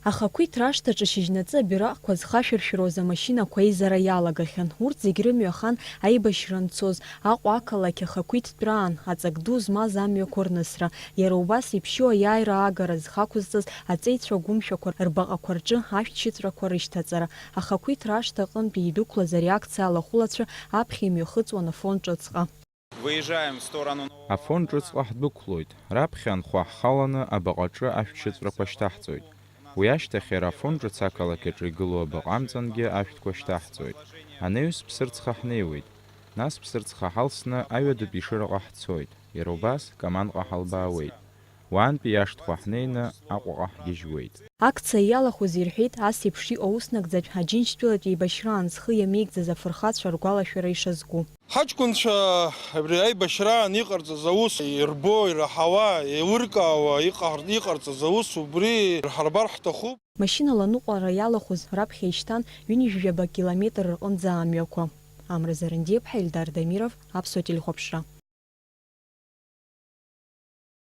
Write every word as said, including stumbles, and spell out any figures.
Ахақәиҭра ашҭаҿы шьыжьнаҵы абираҟқәа зхашәыршәыруаз амашьынақәа аизара иалагахьан. Урҭ зегь рымҩа хан аибашьра анцоз, Аҟәа ақалақь ахақәиҭтәраан, аҵак ду змаз амҩақәа рнысра, иара убас иԥшьоу аиааира аагара зхақәызҵаз аҵеицәа агәымшәақәа рбаҟақәа рҿы ашәҭшьыҵәрақәа рышьҭаҵара, ахақәиҭра ашҭа аҟынтәи идәықәлаз ареакциа алахәылацәа аԥхьа имҩахыҵуан Афон ҿыцҟа. Выезжаем в сторону. Афон ҿыцҟа ҳдәықәлоит, раԥхьа анхәа ҳхаланы абаҟаҿы ашәҭшьыҵәрақәа шьҭаҳҵоит. Уи ашьҭахь иара Афон ҿыц ақалақь аҿы игылоу абаҟа амҵангьы ашәҭқәа шьҭаҳҵоит. Анаҩс Ԥсырӡха ҳнеиуеит. Нас Ԥсырӡха ҳалсны Аҩадатәи Шыраҟа ҳцоит. Иара убас Каманҟа ҳалбаауеит. Уаантәи иашҭқәа ҳнеины Аҟәаҟа ҳгьежьуеит. Акциа иалахәыз ирҳәеит, ас еиԥш иҟоу уснагӡатә Аџьынџьтәылатә еибашьраан зхы иамеигӡаз афырхацәа ргәалашәара ишазку. Ҳаҷкәынцәа абри аибашьраан иҟарҵаз аус ирбо, ираҳауа, еилыркаауа иҟар-, иҟарҵаз аус убри рҳарбар ҳҭахуп. Машьынала аныҟәара иалахәыз раԥхьа ишьҭан ҩынҩажәаба километр рҟынӡа амҩақәа. Амра Зарандиаԥҳа, Ельдар Дамиров, Аԥсуа телехәаԥшра.